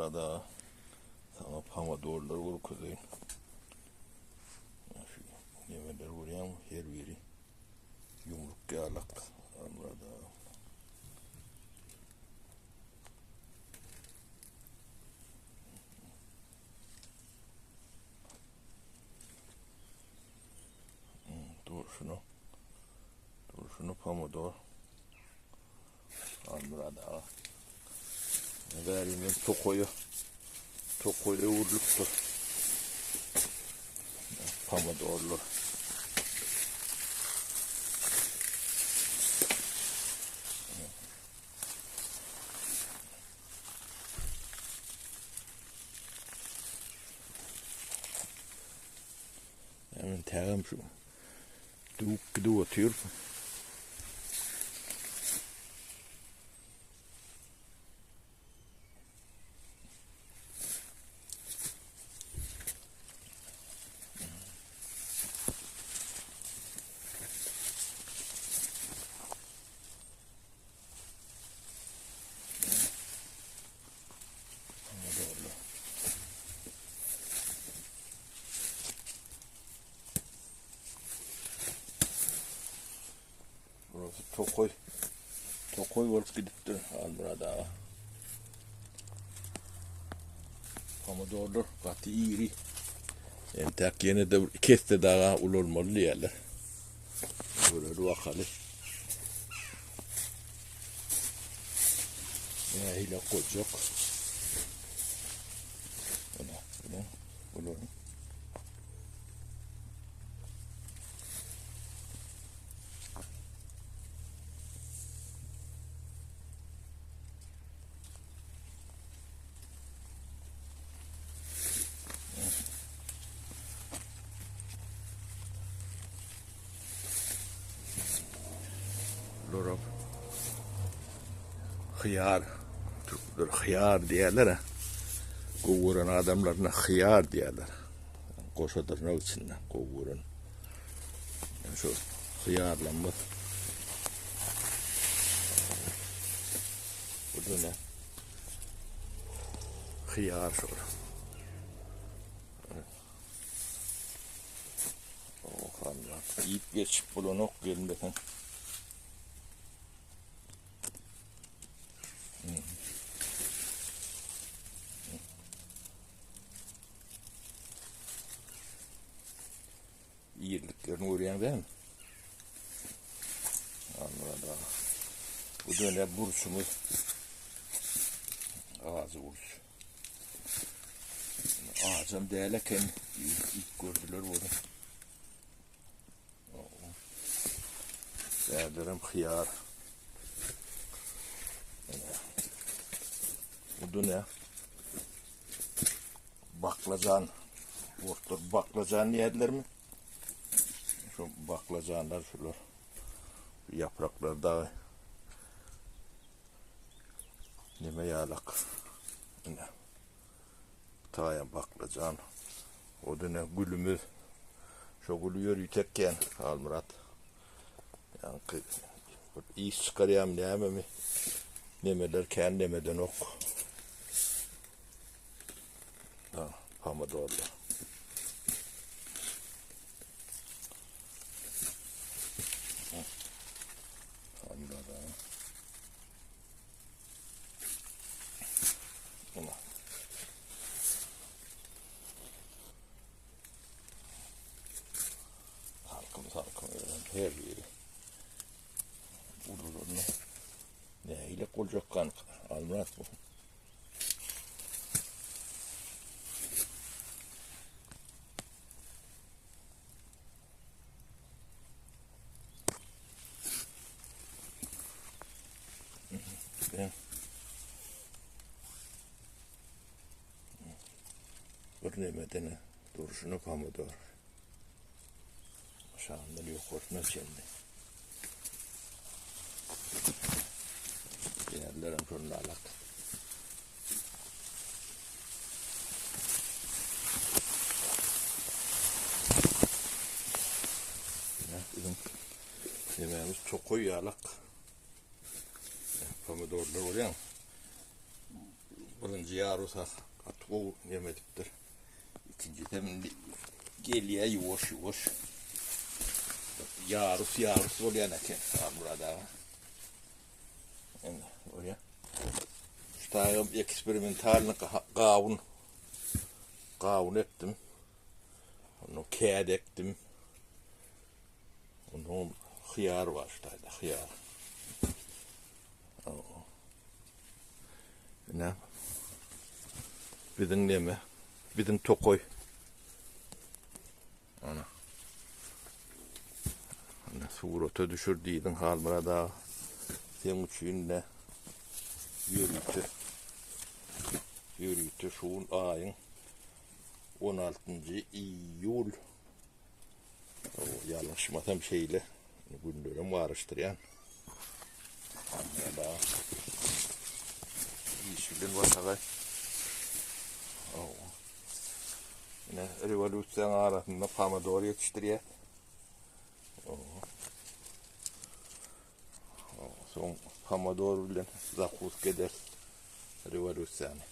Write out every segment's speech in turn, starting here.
Halmyrat aga, saňa pomidorlary görkezeýin. Şu nemeleri görýäňmi? Her biri ýumruk ýalak. Halmyrat aga. Dur şunu. Dur şunu pomidor. Almyrat aga. Bärinden tokaýa tokaý öwrülipdir. Pomidorlar. Hemen tägem şu döwüp gidip otyr. Burası tokoy. Tokoy bolup gidipdir Almurad aga. Pomidorlar gaty iri. Entek ýene de bir iki esse daga ulalmaly diýerler. Göreli bakaly. Nähili goýjak. Ine, ine, bularyň. Bular hyýar. Türkler hyýar diýerler. Gowy gören adamlaryna hyýar diýerler. Goşa dyrnak içinde gowy gören. Şu hyýarlanmaz. Bu da ne? Hyýar şol. Ohanlar. Iýip geçip bolanok gelmeseň. Ýerliklerini görýäň dämi? Anladım. Bu döne burçumuz. Ağacı burç. Ağacam däl eken. İlk gördüler bunu. Bärlerem hyýar. Bu da ne? Baklajan. Ortlar baklajan diýerlermi? Şu baklajanlar şular. Yapraklar da neme ýalak. Ine. Taýan baklajan. O da ne gülümüz. Şo gülü ýörütekken Halmyrat. Ýaňky bir iş çykarýam nämemi? Nemeler kän nemeden ok. Ha, pomidorlar. Pomidorlar. Buna. Salkym salkym ýören her biri. Ulularyny nähili boljak kan Almyrat bu. Ben bir nemeden duruşuna pomidor. Aşağından yukarısına çenli. Diğerlerim şunu alak. Bizim yemeğimiz çok koyu yağlak. Pomidorlar görýäň. Birinji ýarusa gaty gowy neme edipdir. Ikinjisem indi gelýär ýuwaş-ýuwaş. Ýarus ýarus bolýan eken Halmyrat aga. Indi bolýar. Şu taýam eksperimentalny gawun gawun ekdim. Onu käd ekdim. Ondan hyýar bar şu taýda, hyýar. Ine. Biziň neme? Biziň tokaý. Ana. Ana surata düşür diýdiň Halmyrat aga. Seň üçin ne? Ýörite. Ýörite şu gün aýyň 16-njy iýul. Ýalňyşmasam şeýle günlerem garyşdyrýan. Anna iş bilen başagaý. Ine rewolýusiýanyň arasynda pomidor ýetişdirýär. Soň pomidor bilen zakuska eder rewolýusiýany.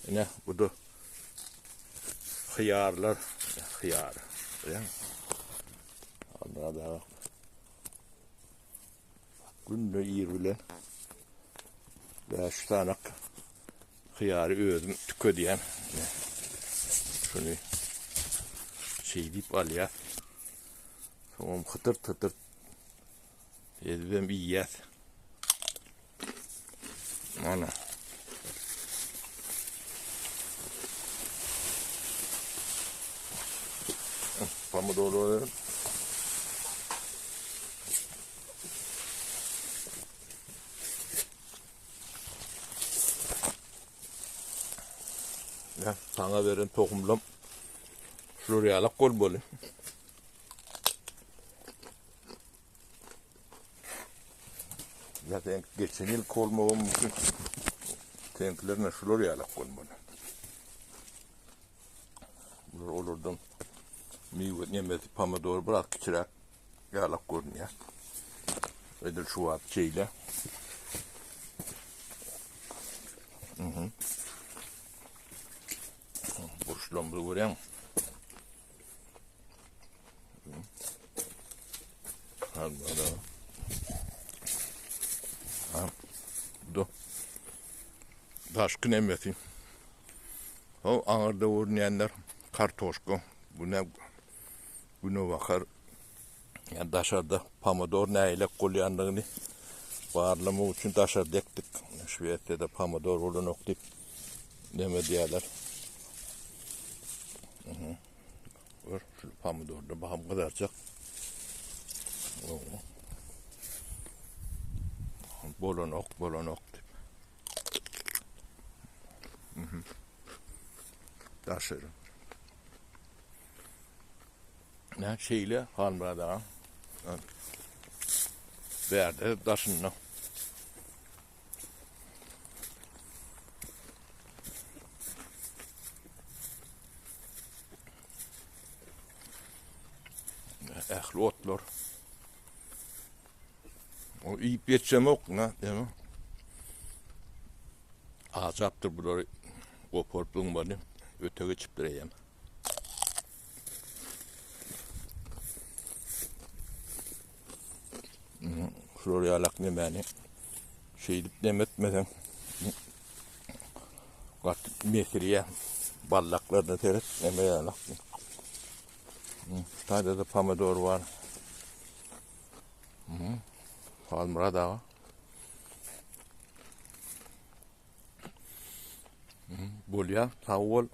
Ine bu da hyýarlar, hyýar. Allah da günde ir bilen 5 tane hyýary özüm tükedýän. Şuny şeýdip alýar. Soňam hytyrt-hytyrt ezibem iýýäs. Mana. Pomidorlar. Ya, sana veren tohumlam şular ýalak bolmaly. Zaten geçen ýyl bolmagam mümkin. Teňklerine şular ýalak bolmaly. Bular olardan miwe nemesi pomidor biraz kiçiräk ýalak görünýär. Edil şu wagt şeýle. Mhm. Burçlarymyzy görýäň. Bu daşky nemesi. O aňyrda görünýänler kartoşka. Bu ne güne bakar. Yani daşarda pomidor nähili bolýandygyny barlamak üçin daşarda ekdik. Şwesiýada pomidor bolanok diýip neme diýýärler. Mhm. Gör, şu pomidorda baham gyzarjak. Bolanok, bolanok diýip. Mhm. Daşary. Ne şeýle Halmyrat aga. Bärde daşynda. Ähli otlar. O iýip ýetişemok, na, ýa. Ajapdyr bulary goparyp zyňmaly. Öte geçipdir eýýäm. Şular ýalak nemäni şeýdip neme etmeseň gaty mesirýä ballaklaryna seret neme ýalak. Şu taýda-da pomidor bar. Halmyrat aga. Bolýar, sag bol.